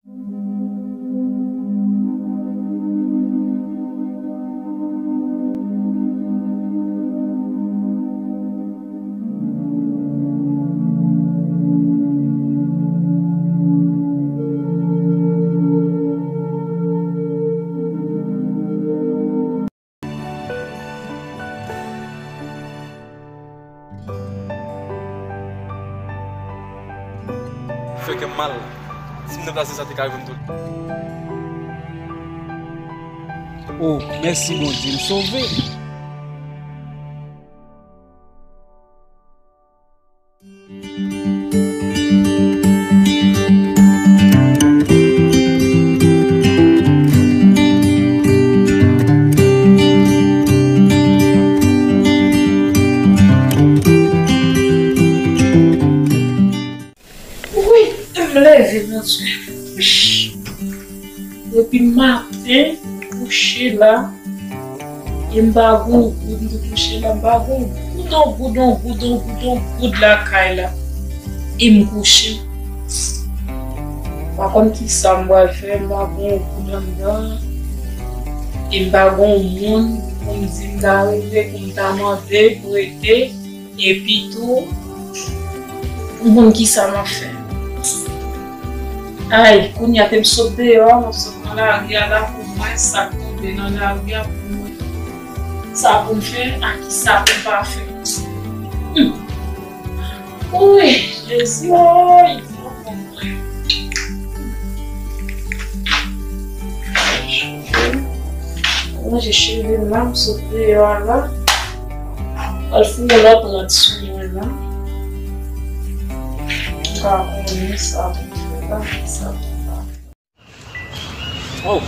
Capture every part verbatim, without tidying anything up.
Fè kè m mal. Si m te plase sa, te ka rive m tou. O, mèsi Bondye, m sove. Wi, m leve, Bondye. Depi maten, m kouche la. E m pa gon goud, m te kouche la, m pa gon goud, on goud, on goud, on goud, on goud lakay la. E m kouche. M pa konn kisa m pral fè, m pa gon goud anndan. E m pa gon moun pou m di m ta rele, pou m ta mande, prete. Epi tou, m konn kisa m ap fè. Ay, kounye a ke m sot deyò a, m ap sot nan lari a la pou m wè sa k tonbe nan lari a pou m wè sa pou m fè ak kisa pou m pa fè. Hmm. Wi, Jezi, woy! Ranje cheve m la, m sot deyò a la. Al fouye lòt rad sou mwen la. M pa konnen sa pou m fè la, sa pou m pa fè. Oh!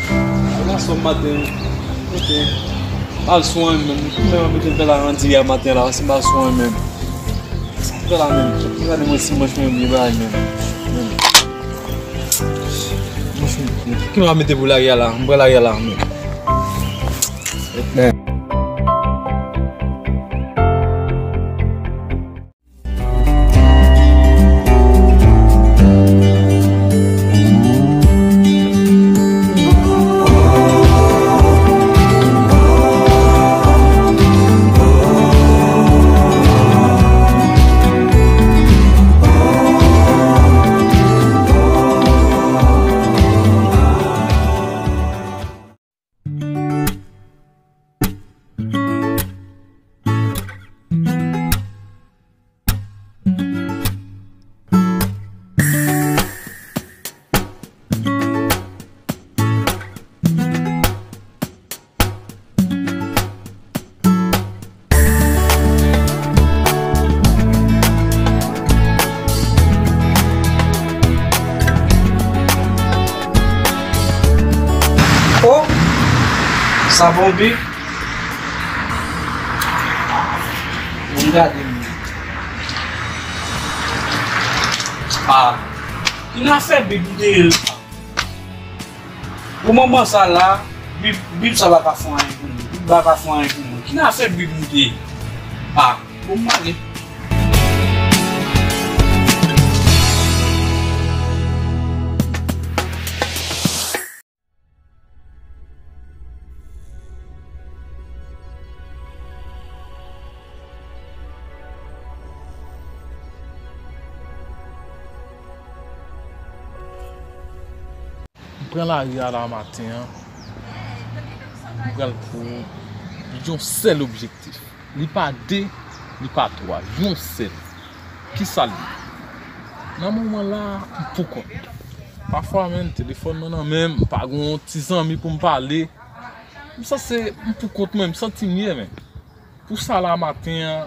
Al nan sòm maten. Ok. M al sou an menm. Menm an mete bèl arandi a maten la, si m al sou an menm. Sa m fè la menm? Gade mwen si manch mwen byen bagay menm. Ki nou va mete pou lari a la? M pran lari a la menm. Men. Oh! Sa bon, Bib? Bon, gade m. Ah. Ki nan afè Bib ou te ye? Pou moman sa la, Bib, Bib sa pa ka fè anyen pou mwen. Bib pa ka fè anyen pou mwen. Ki nan afè Bib ou te ye? Ah, bon, m ale. M pran lari a la maten an. M pran l pou yon sèl objektif. Li pa de, li pa twa, yon sèl. Kisa l ye? Nan moman la, m poukont. Pafwa menm, telefòn mwen nan men m, m pa gen yon ti zanmi pou m pale. M sanse m poukont mwen, m santi m ye menm. Pou sa la maten an,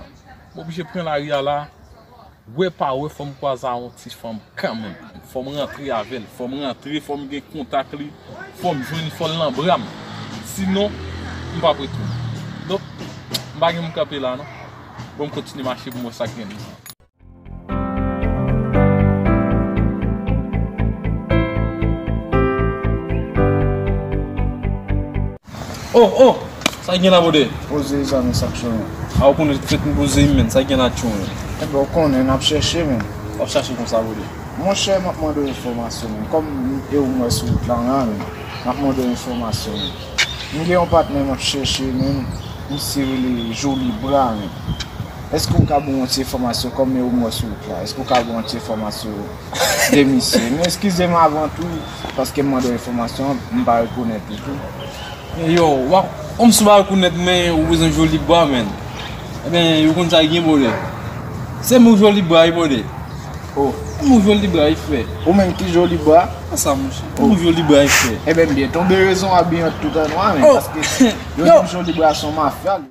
m oblije pran lari a la. Wè pa wè, fò m kwaze a yon ti fanm kanmenm. Fò m rantre avè l. Fò m rantre, fò m gen kontak li. Fò m jwenn li, fò l nan bra m. Sinon, m p ap retounen. Donk, m pa gen pou m kanpe la non. Bon, m kontinye mache pou m wè sa k gen nan. Oh, oh! Sa k gen la, brother? Poze zanmi, sa k cho, man. A, ou konnen fèt m poze, man. Sa k gen la, cho, man? Enben, ou konnen, n ap chèche, man. W ap chache konsa, brother? Monchè, m ap mande w enfòmasyon, men. Kòm e ou m wè sou wout la, men, m ap mande w enfòmasyon, men. M gen yon patnè m ap chèche, men. Misye rele Joli Bra, men. Èske w ka ban m yon ti enfòmasyon, kòm e ou m wè sou wout la? Èske w ka ban m yon ti enfòmasyon de misye? Men eskize m avan tou, paske m mande w enfòmasyon, m pa rekonèt ou tou. Yo, w ap, kòm si w pa rekonèt, men ou bezwen Joli Bra, men. Ebyen, yo konn sa ki gen, brother. Se mwen Joli Bra, wi, brother. Oh. Mwen Joli Bra, wi, frè. Ou menm ki Joli Bra? Sa, monchè. Oh. Mwen Joli Bra, wi, frè. Ebyen, m byen tonbe rezon a byen ant tout an nwa, men, paske yo di m Joli Bra se yon mafya.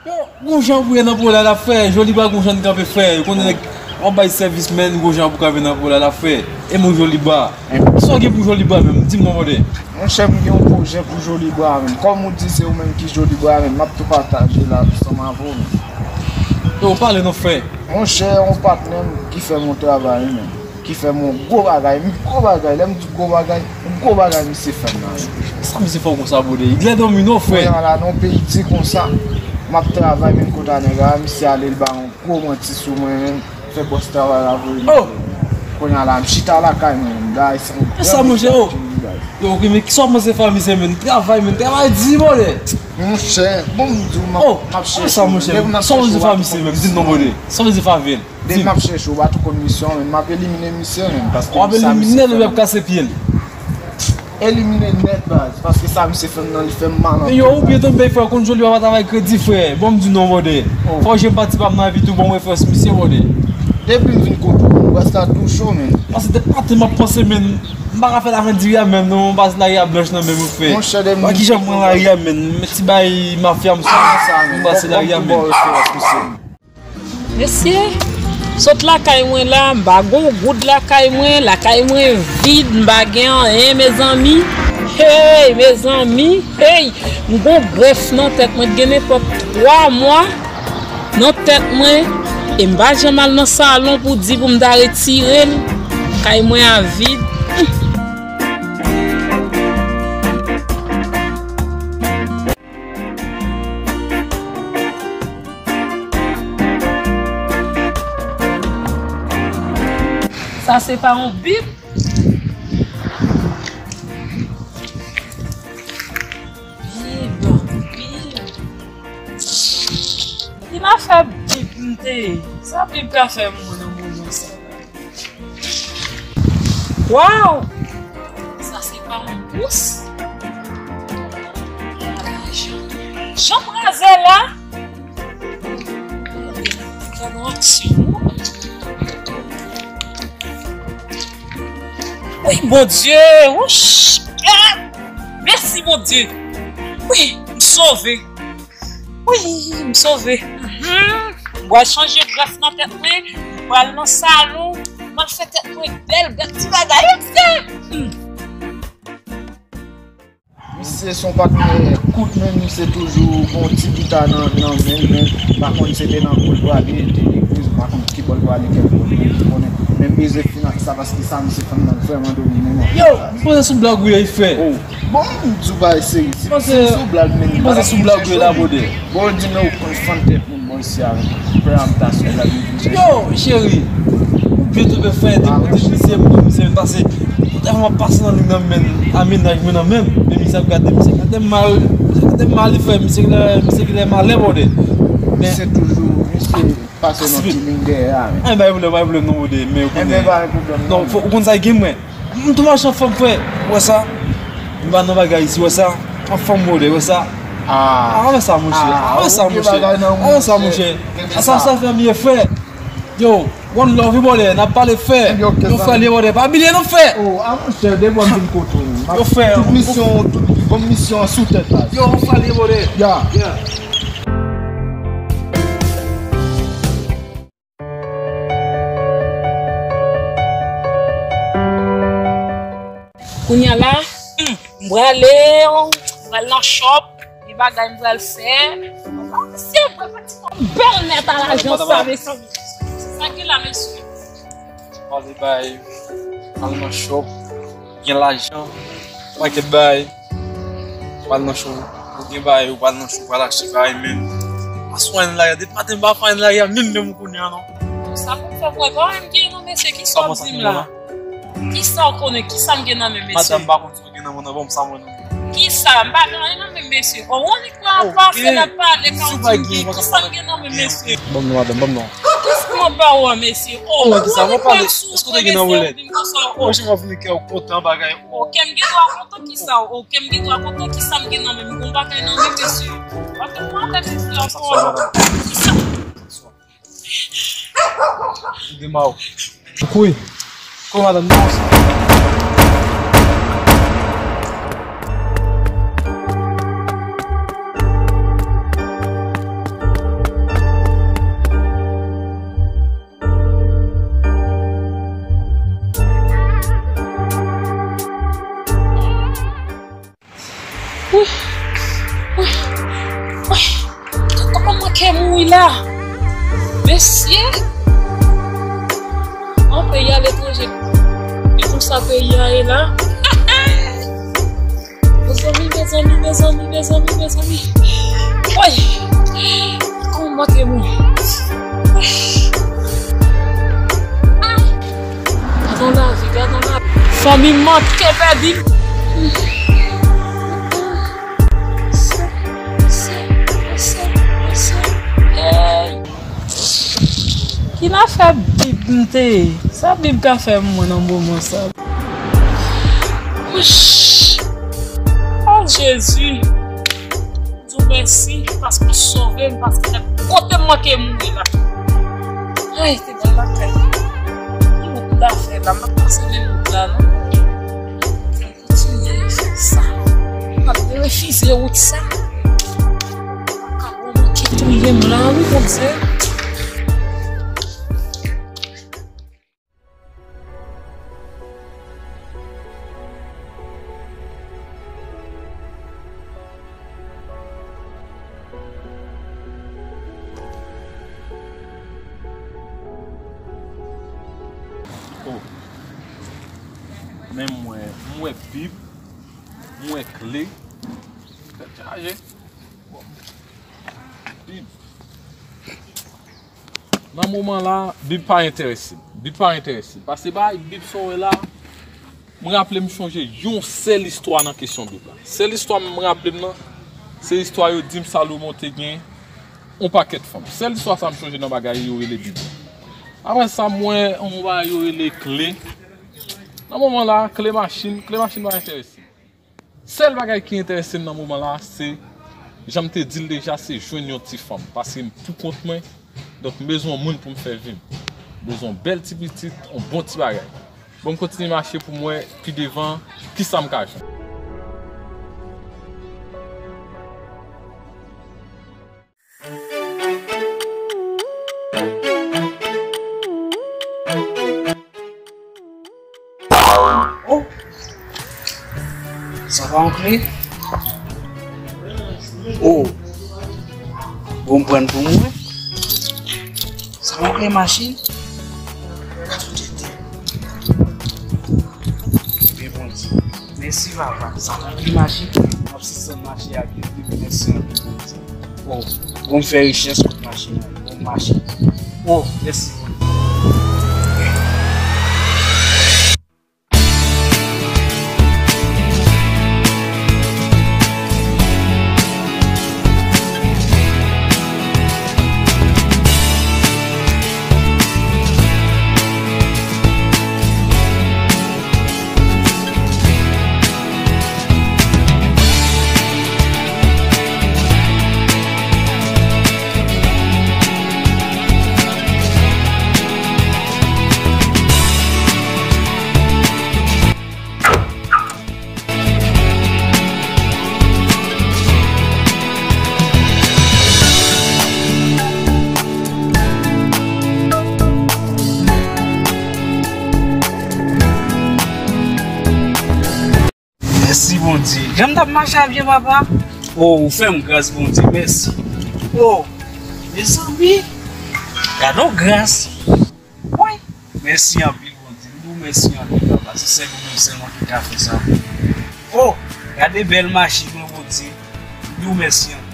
Yo, gon jan pou ye nan pwoblèm la, frè. Joli Bra gon jan n kanpe, frè. Yo konnen nèg ap bay sèvis, men gon jan pou kanpe nan pwoblèm la, frè. E mwen Joli Bra. Sa w gen pou Joli Bra menm? Di m non, brother. Monchè, m gen yon pwojè pou Joli Bra menm. Kòm ou di se ou menm ki Joli Bra menm, m ap tou pataje la ansanm avè w menm. Yo, pale non, frè. Monchè, yon patnè m ki fè m yon travay menm. Ki fè m yon gwo bagay, m gwo bagay, lè m di gwo bagay, yon gwo bagay misye fè m la. Sa misye fè w konsa, brother? Iglè dòmi non, frè. Kounye a la, nan yon peyi di konsa, m ap travay, men kote a nèg la, misye ale, l ba yon gwo manti sou mwen, men fè bòs travay la voye m. Oh! Kounye a la, m chita lakay mwen, men bagay sa. E sa, monchè, oh! Yo, ok, men kisa w ap panse fè misye, men travay, men travay di, brother. Monchè, bon, m di w, m ap, oh, m ap chèche sa, monchè. Sa w di fè misye, men di non, brother. Sa w di fè avè l? Depi m ap chèche w, w pa tou konn misyon, men m ap elimine misye menm, paske w ap elimine l oubyen w ap kase pye l? Elimine nèt, baz, paske sa misye fè m nan, li fè m mal anpil. Men yo, ou byen tonbe, frè, konn Joli Bra pa travay kredi, frè. Bon, m di non, brother. Oh. Fò w jwenn pati pa m nan epi tou, bon, refrès misye, brother. Depi m vin kote w, baz, sa tou cho, men. Paske tèt maten m ap panse, men, m pa ka fè lajan diri a menm non, baz, lari a blanch nan men m, frè. Monchè, depi m vin kote w. Wè kijan m pran lari a, men, men ti bay mafya m sou, m pase lari a, men. Mesye, sot lakay mwen la, m pa gon goud lakay mwen, lakay mwen vid, m pa gen anyen, mezanmi. Hey, mezanmi, hey, m gon grèf nan tèt mwen, t gen nenpòt twa mwa nan tèt mwen, e m pa janm al nan salon pou di pou m ta retire l. Kay mwen a vid. Sa se pa yon bib? Bib, bib. Ki afè bib m te ye? Sa bib ka fè moun nan moman sa? Waw! Sa se pa yon bous? Jan m raze la? Gade aksyon. Wi, Bondye, wouch, gad. Mèsi, Bondye. Wi, m sove. Wi, m sove. Mhm. M pral chanje grès nan tèt mwen. M pral nan salon. M pral fè tèt mwen bèl, bèl ti bagay. Wi, se. Hmm. Misye se yon patnè kout, men misye toujou gon ti gita nan, nan men l, men m pa konn si se te nan kou l prale, li te legliz, m pa konn ki bò l prale, kèl bò l prale, m konnen. Men m bezwen finans sa, paske sa misye fè m nan vrèman domine mwen. Yo, m panse sou blag ou ye, frè. Oh. Bon, m di w bagay serye. Si, si m sou blag, men m panse sou blag ou ye la, brother. Bon, di nou konn fann tèt moun, bon, isi a, frè a m ta sou blag li vin chèche. Yo, cheri, ou byen tonbe, frè, te kote misye, pou misye vin pase. Kote m ap pase nan liy nan men, a mennaj mwen nan menm, men misye ap gade, misye gade m mal, misye gade m mal, frè, misye genlè, misye genlè malè, brother. Men se toujou, misye pase nan ti liy dèyè a, men. Ay, pa gen pwoblèm, pa gen pwoblèm non, brother, men ou konnen. Enben, pa gen pwoblèm non. Non, fò, ou konn sa ki gen mwen. M tou mache an fanm, frè. Ou wè sa? M pa nan bagay isi, ou wè sa? An fanm, brother, ou wè sa? Ah. Ah, ou wè sa, monchè? Ah, ou wè sa, monchè? Ah, ou wè sa, monchè? Ah, sa, sa fè m ye, frè. Yo, one love, wi, brother, n ap pale, frè. Yo, frè, li, brother, pa bliye non, frè. Oh, ah, monchè, depi w ap vin kote w. Yo, frè. Tout misyon, tout bon misyon an sou tèt la. Yo, frè, li, brother. Ya. Ya. Kounye a la, hmm, m prale, m pral nan shop, gen bagay m pral fè. Mesye, m pral fè ti kòb bèl nèt a lajan sa, mesye. Sa ki la, mesye? Pale bay, pral nan shop, gen lajan, pakèt bay. Pral nan show, ou gen bagay, ou pral nan show, pral achte bagay, men aswè an la, depi maten m pa fè an la, menm, menm ou konnen an non. Sa pou m fè pou wè pa menm gen nan mesye, kisa w ap di m la? Kisa w konnen, kisa m gen nan men mesye? Madanm pa konn sa w gen nan men nan, ban m sa mwen nan. Kisa? M pa gen anyen nan men mesye. O, ou annik pran pase n ap pale, ka w di m gen, kisa m gen nan men mesye? Ban m non, madanm, ban m non. Kisa m ap ba ou an mesye? O, ou annik pran sou mwen mesye, ou di m konsa, o. Mwen jan m ap vini kè w kontan bagay. O, kè m gen dwa kontan kisa, o, kè m gen dwa kontan kisa m gen nan men m, gon bagay nan men mesye. W ap tou pran tèt mesye ankò. Kisa? Ou gen mal. Kouri. Kouri, madanm, non. Wi, wi, wi. Kòman m manke mouri la? Mesye! An peyi aletranje, e konsa peyi a ye la. Mezanmi, mezanmi, mezanmi, mezanmi, mezanmi. Woy! Kòman m manke mouri? Woy! Gadon lavi, gadon lavi. Fanmi m manke pèdi m. Hey! Ki nafè Bib m te ye? Sa Bib ka fè mwen nan moman sa? Wouch! O Jezi! Di w mèsi paske w sove m, paske kote m manke mouri la. Ay, te bèl lakay. Ki wout m ta fè la? M ap pase menm wout la, non? Kontinye fè sa. M ap refize wout sa. Pa ka bon manke touye m la, wi, Bondye. Oh. Men m wè, m wè Bib, m wè kle. Tèt chaje. Bib. Nan moman la, Bib pa enterese m. Bib pa enterese m. Paske bagay Bib sa w wè la, m raple m chonje yon sèl istwa nan kesyon Bib la. Sèl istwa m raple m nan, se istwa yo di m Salomon te gen yon pakèt fanm. Sèl istwa sa m chonje nan bagay yo rele Bib la. Apre sa, m wè yon bagay yo rele kle. Nan moman la, kle machin, kle machin pa enterese m. Sèl bagay ki enterese m nan moman la, se, jan m te di l deja, se jwenn yon ti fanm. Paske m pou kont mwen, donk m bezwen yon moun pou m fè vi m. M bezwen yon bèl ti pitit, yon bon ti bagay. Bon, m kontinye mache pou m wè pi devan kisa m ka jwenn. Oh! Sa pa yon kle? Oh! Bon, m pran pou mwen. Sa pa yon kle machin? Ka sou tete. Byen, Bondye. Mèsi, papa. Sa pa yon kle machin. M ap sispann mache ak li. Mèsi anpil, Bondye. Oh, bon, m fè richès kot machin nan. Bon, m mache. Oh, mèsi, Bondye. Mèsi, Bondye. Jan m t ap mache a pye, papa. Oh, ou fè m gras, Bondye. Mèsi. Oh, mezanmi. Gade yon gras. Woy. Mèsi anpil, Bondye. M di w mèsi anpil, papa. Se sèl ou menm sèlman ki ka fè sa. Oh, gade bèl machin nan, Bondye. M di w mèsi anpil, papa.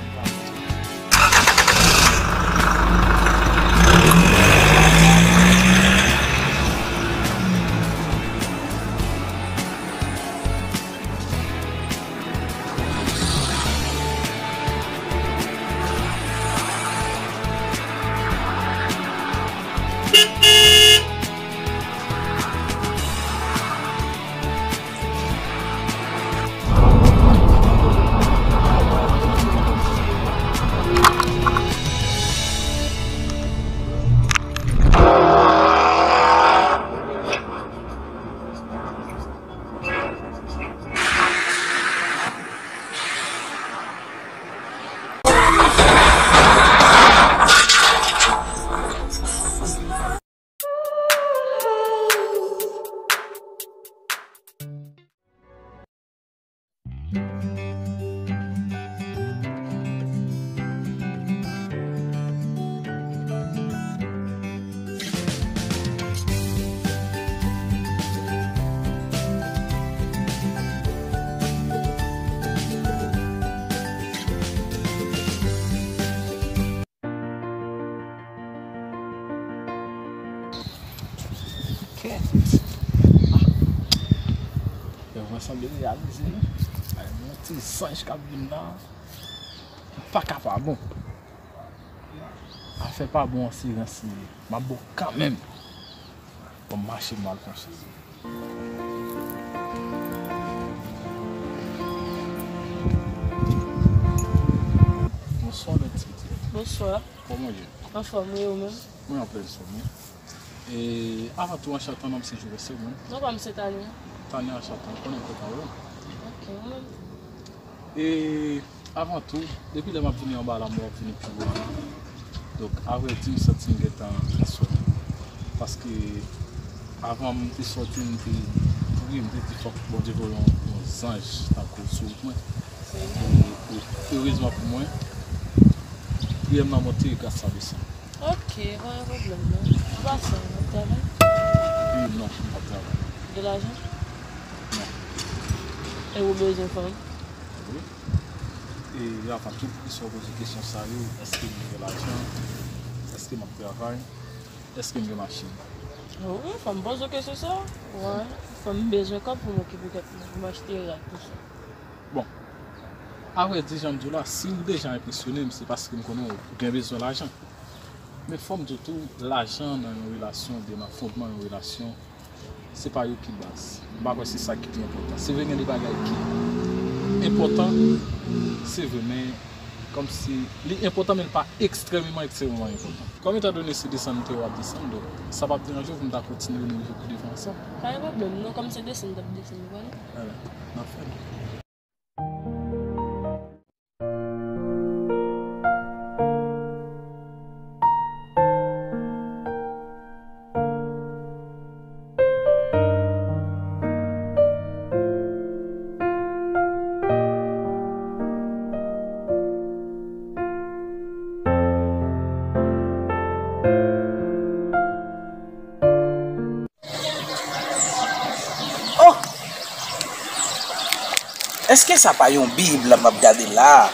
Kèt. Yo, mwen sanble reyalize, wi. Ay, yon ti zanj k ap vin la. Pa ka pa bon. Afè pa bon an se rans li ye. M ap bon kanmenm. Bon, m mache m al fè yon sezi. Bonswa, bèl ti pitit. Bonswa. Kòman w ye? Anfòm, wi, ou menm? Mwen anplen anfòm, wi. E, avan tou, anchante, non m se Jules Segond. Non pa m se Tania. Tania, anchante, m konnen m kontan wè w. Ok, ou menm? E, avan tou, depi lè m ap vini anba la, m wè w ap vini pi wo a. Donk, avrèdi, m santi m gentan transfòme. Paske, avan m te sòti, m te priye, m te di fòk Bondye voye yon, yon zanj tankou w sou wout mwen. E, e, erezman pou mwen, priyè m nan monte gras a Bondye. Ok, pa gen pwoblèm, non. An pasan, w ap travay? E, non, m p ap travay. De lajan? Non. E ou bezwen fanm? Wi. E avan tou, poukisa w poze kesyon sa yo? Èske m gen lajan? Èske m ap travay? Èske m gen machin? Wi, fò m poze w kesyon sa. Wi. Fò m bezwen kòb pou m okipe tèt mwen, pou m achte rad, tou sa. Bon, avrèdi, jan m di w la, si w deja enpresyone m, se paske m konnen w gen bezwen lajan. Men fò m di w tou, lajan nan yon relasyon oubyen nan fondman yon relasyon, se pa yo ki baz. M pa kwè se sa ki pi enpòtan. Se vre gen de bagay ki enpòtan, se vre, men Kòmsi li enpòtan, men li pa ekstrèmeman, ekstrèmeman enpòtan. Kòm etandone se desann te w ap desann, donk, sa p ap deranje w pou n ta kontinye nou rive pi devan ansanm. Pa gen pwoblèm, non, kòm se desann n t ap desann, ou konnen. Alè, n ap fè l. Oh! Èske sa pa yon Bib la m ap gade la a?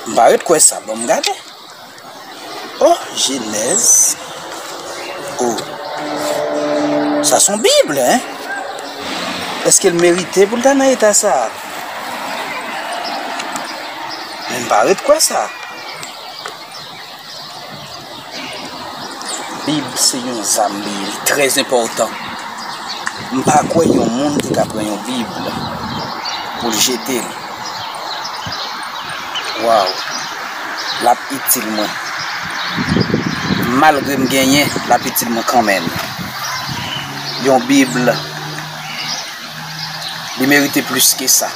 M pa ret kwè sa, ban m gade. Oh, Jenèz. Oh. Sa se yon Bib, hein? Èske l merite pou l ta nan eta sa a? Men m pa ret kwè sa. Bib se yon zam li ye, li trè enpòtan. M pa kwè yon moun te ka pran yon Bib pou l jete l. Waw, l ap itil mwen. Malgre m genyen, l ap itil mwen kanmenm. Yon Bib, li merite plis ke sa.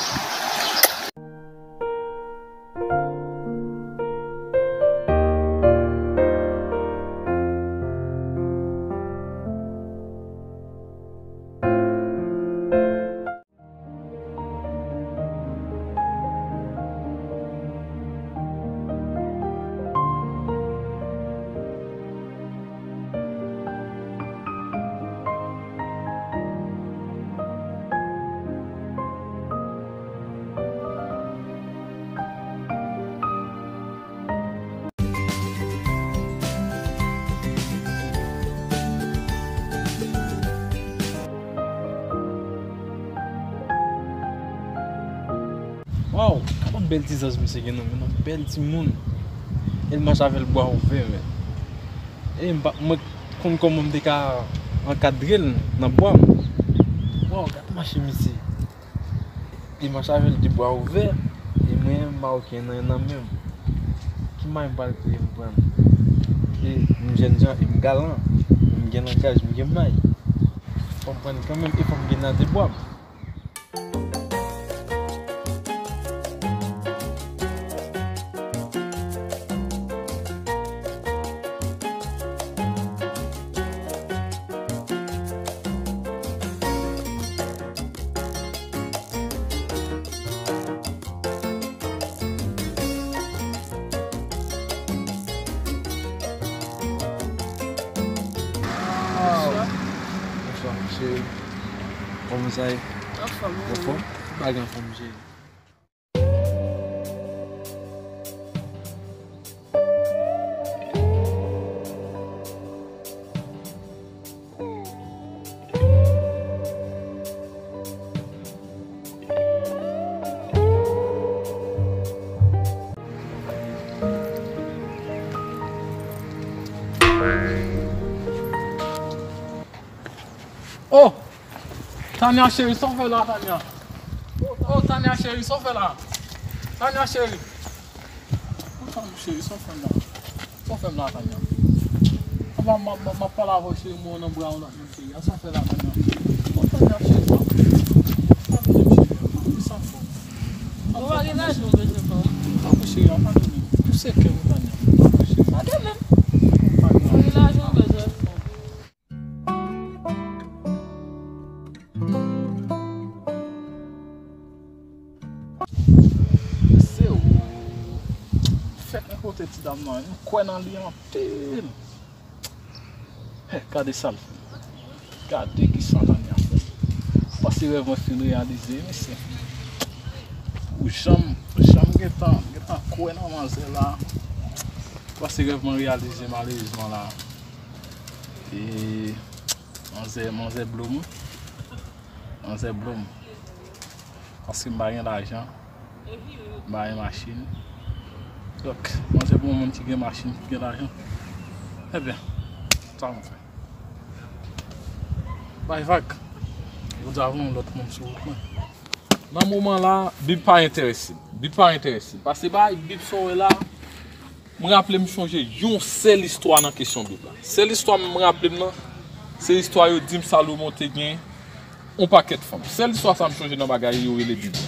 Waw, gad yon bèl ti zanj misye gen nan men l, yon bèl timoun. E l mache avè l bra ouvè, men. E m pa, mwen konn kòman m te ka ankadre l nan bra m. Waw, gad mache misye. Li mache avè l de bra ouvè, e mwen, m pa okenn anyen nan men m. Ki may m pral kreye m pran? E m jènjan, e m galan, e m gen langaj, m gen may. Fò m pran kanmenm, e fò m gen nan de bra m. Bonswa, cheri. Kòman sa ye? Anfòm, wi. Anfòm? Bagay anfòm, cheri. Oh! Tania cheri, sa w fè la, Tania? Oh, Tania cheri, sa w fè la? Tania cheri. Oh, Tania cheri, sa w fè la? Sa w fè m la, Tania? M ap, m ap, m ap pale avè w, cheri, mwen nan bra w la, cheri. Sa w fè la, Tania? Oh, Tania cheri, pa, pa vin cheri, sa fò. Ou pa gen lajan w bezwen fè w. Pa vin cheri, pa vin. Ou se kè m, Tania. Pa vin cheri. Pa de menm. Ou pa gen lajan w bezwen fè w. Se ou. Fèk mwen kote ti dam nan, m kwè nan li anpil. Hè, gade sa l fè. Gade kisa Tania fè. Pase rèv mwen fin reyalize, mesye. Ou janm, janm gentan, gentan kwè nan manzè la. Pase rèv mwen reyalize malerezman la. E manzè, manzè blow m wi. Manzè blow m. Paske m pa gen lajan. M pa gen machin. Donk, manzè pou yon moun ki gen machin, ki gen lajan. Ebyen, sa m fè. Bay vag. Jodi a vin yon lòt moun sou wout mwen. Nan moman la, Bib pa enterese m. Bib pa enterese m. Pase bay Bib sa w wè la. Mwen raple m chonje yon sèl istwa nan kesyon Bib la. Sèl istwa mwen raple m nan, se istwa yo di m Salomon te gen yon pakèt fanm. Sèl istwa sa m chonje nan bagay yo rele Bib.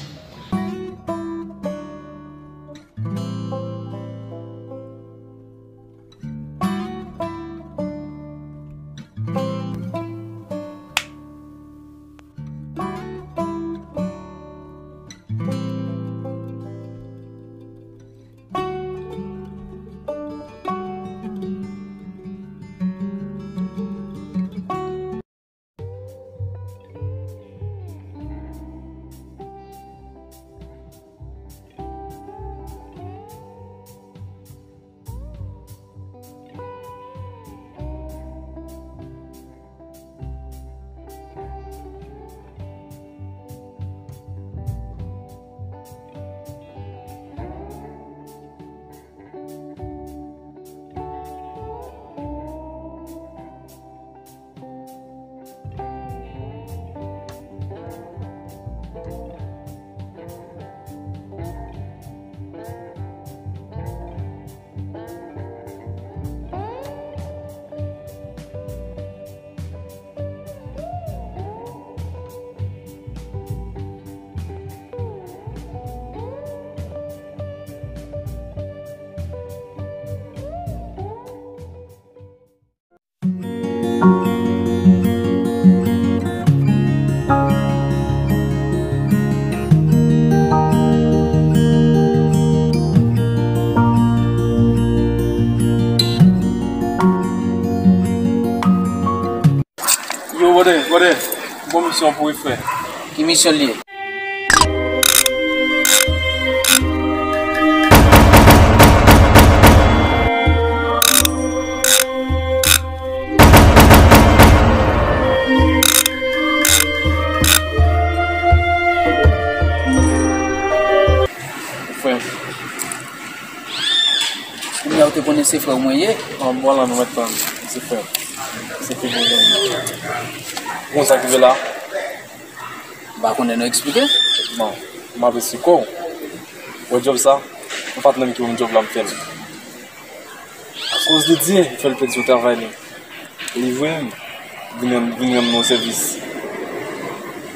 Yo, brother, brother, bon misyon pou w, frè. Ki misyon l ye? Frè m. Kounye a ou te konnen se frè w mwen ye? An, bon, la nou mèt tann. Se frè m. Se pi bon zanmi m. Ou konn sa k rive la? M pa konnen non, eksplike. Bon, m ap eksplike w. Wè djòb sa, m pa t menm ki ban m djòb la, m fè l. Akoz de Dye, li fè l pèdi yon travay li. Li voye m vin rann, vin rann mwen yon sèvis.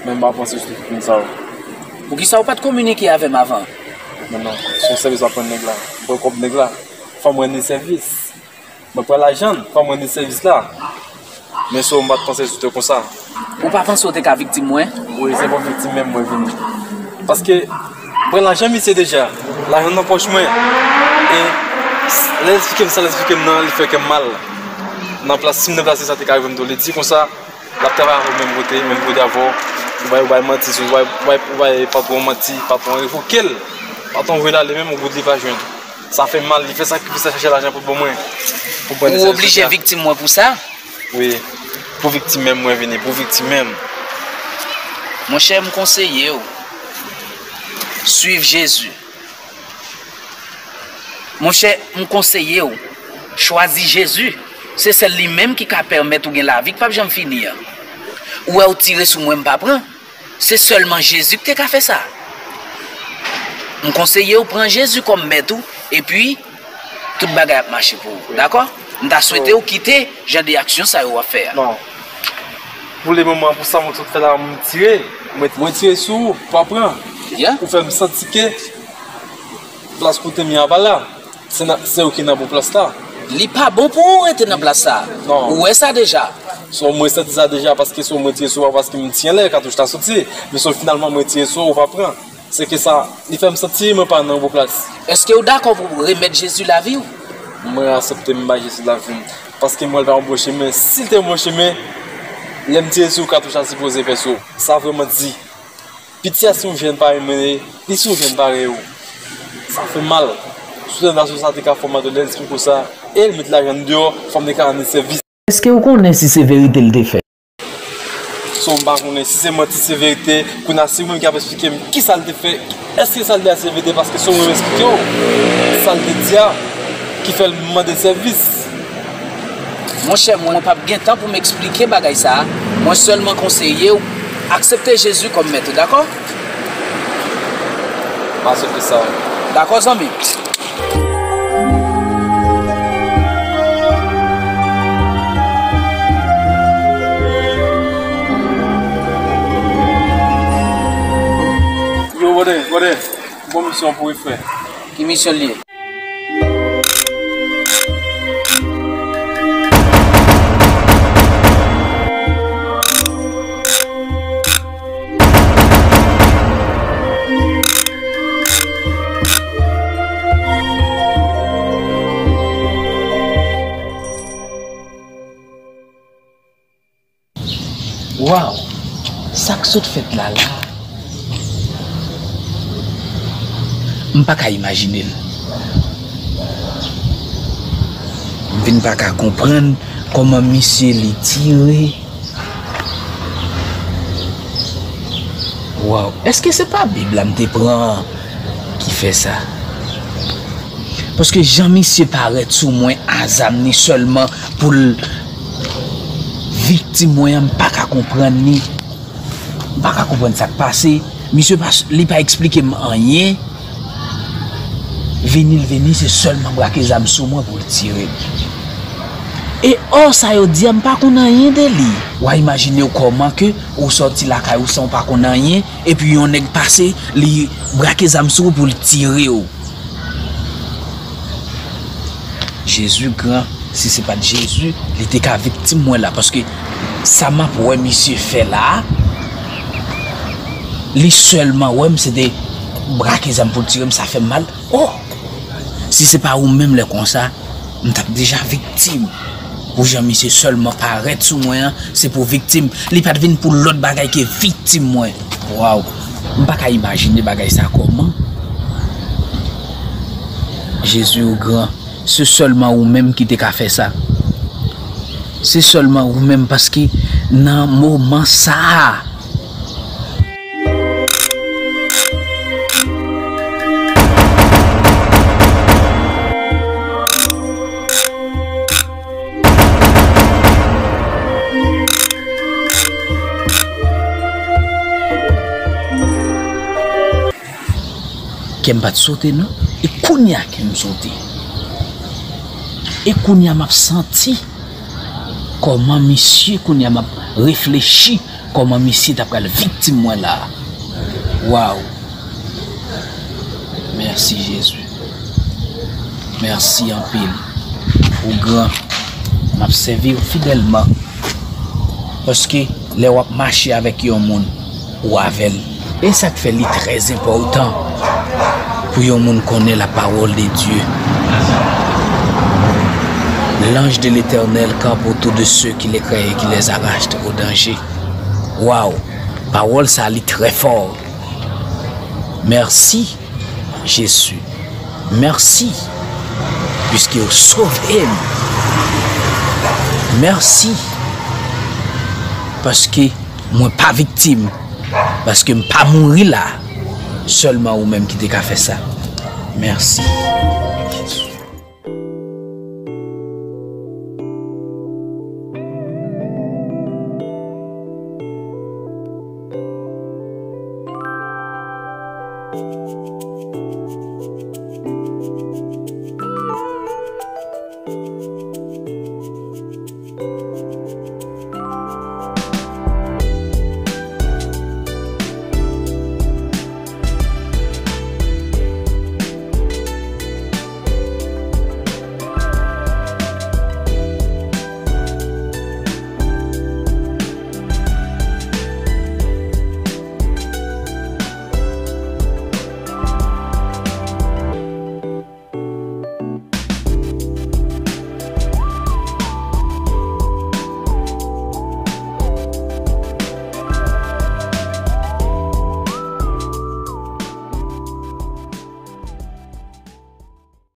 Men m pa panse sou tout moun sa yo. Poukisa ou pa t kominike avè m avan? Men non, se yon sèvis m ap rann nèg la. M pran kòb nèg la. Fò m rann li sèvis. Mwen pran lajan l, fò m rann li sèvis la. Men so m pa t panse sou tè konsa. Ou pa panse w te ka viktim mwen? Wi, se pou viktim menm mwen vini. Paske, pran lajan misye deja, lajan nan pòch mwen. E lè l eksplike m sa, l eksplike m nan, li fè kè m mal. Nan plas, si m nan plas li, sa te ka rive m tou. Li di konsa, l ap travay avè w menm kote, menm kote avè w. Ou bay, ou bay manti, ou bay, ou bay, ou bay patwon manti, patwon revoke l. Patwon voye l ale menm, ou bout li pa jwenn. Sa fè m mal, li fè sakrifis la chache lajan pou l ban mwen. Ou pran de sèvis la. Ou oblije viktim mwen pou sa? Wi, pou viktim menm mwen vini, pou viktim menm. Monchè, m konseye w, suiv Jezi. Monchè, m konseye w, chwazi Jezi. Se sèl li menm ki ka pèmèt ou gen lavi k p ap janm fini an. Ou wè ou tire sou mwen, m pa pran. Se sèlman Jezi ki te ka fè sa. M konseye w pran Jezi kòm mèt ou, epi tout bagay ap mache pou ou. Dakò? M ta swete w kite jan de aksyon sa yo w ap fè a. Non. Pou le moman, pou sa mwen sot fè la, m tire. Mwen, mwen tire sou ou, pa pran. Ou fè m santi ke plas kote m ye a pa la. Se nan, se ou ki nan bon plas la. Li pa bon pou ou rete nan plas sa. Non. Ou wè sa deja. So, mwen santi sa deja paske so mwen tire sou ou, paske m ti anlè katouch la soti. Men so finalman mwen tire sou ou, ou pa pran. Se ke sa, li fè m santi mwen pa nan bon plas. Èske ou dakò pou remèt Jezi lavi w? Mwen aksepte m bay Jezi lavi m. Paske m wè l pa yon bon chemen. Si l te yon bon chemen, lè m tire sou ou, katouch la sipoze fè sou ou. Sa vrèman di. Piti a si yon jèn parèy mwen ye, li si yon jèn parèy ou. Sa fè m mal. Sou tèt nasyon sa te ka fè w mal de lè l eksplike w sa, e l met lajan deyò, fò m te ka rann li sèvis. Èske ou konnen si se verite l te fè? So m pa konnen si se manti, si se verite. Kounye a se ou menm ki ap eksplike m kisa l te fè. Èske sa l di a se verite? Paske se ou menm eksplike w sa l te di a ki fè l mande sèvis. Monchè, mwen p ap gen tan pou m eksplike bagay sa a. Mwen sèlman konseye w aksepte Jezi kòm mèt ou, dakò? Dakò, zanmi. Yo, brother, brother, gon misyon pou w fè. Ki misyon l ye? Waw! Sa k sot fèt la la, m pa ka imajine l. M vin pa ka konprann kòman misye li tire. Waw! Èske se pa Bib la m te pran ki fè sa? Paske jan misye parèt sou mwen a zam ni sèlman pou l viktim mwen an, m pa ka konprann li. M pa ka konprann sa k pase. Misye pa, li pa eksplike m anyen. Vini l vini, se sèlman brake zam sou mwen pou l tire. E ò sa yo di a, m pa konn anyen de li. W a imajine w kòman ke ou sòti lakay ou san w pa konn anyen, epi yon nèg pase, li brake zam sou ou pou l tire w. Jezi gran, si se pa t Jezi, li te ka viktim mwen la, paske sa m ap wè misye fè la, li sèlman wè m, se te brake zam pou l tire m, sa fè m mal. Oh! Si se pa ou menm lè konsa, m t ap deja viktim. Pou jan misye sèlman parèt sou mwen an, se pou viktim. Li pa t vin pou lòt bagay ke viktim mwen. Waw! M pa ka imajine bagay sa kòman. Jezi ou gran, se sèlman ou menm ki te ka fè sa. Se sèlman ou menm, paske nan moman sa a, kè m pa t sote non. E kounye a kè m sote. E kounye a m ap santi kòman misye, kounye a m ap reflechi kòman misye ta pral viktim mwen la. Waw! Mèsi Jezi. Mèsi anpil. Ou gran. M ap sèvi w fidèlman. Paske lè w ap mache avèk yon moun, ou avè l. E sa k fè li trè enpòtan pou yon moun konnen la parole de Dieu. L'ange de l'Éternel campe autour de ceux qui les craignent et qui les arrachent au danger. Waw! Pawòl sa li trè fò. Mèsi, Jezi. Mèsi, piske ou sove m. Mèsi, paske mwen pa viktim, paske m pa mouri la. Sèlman ou menm ki te ka fè sa. Mèsi.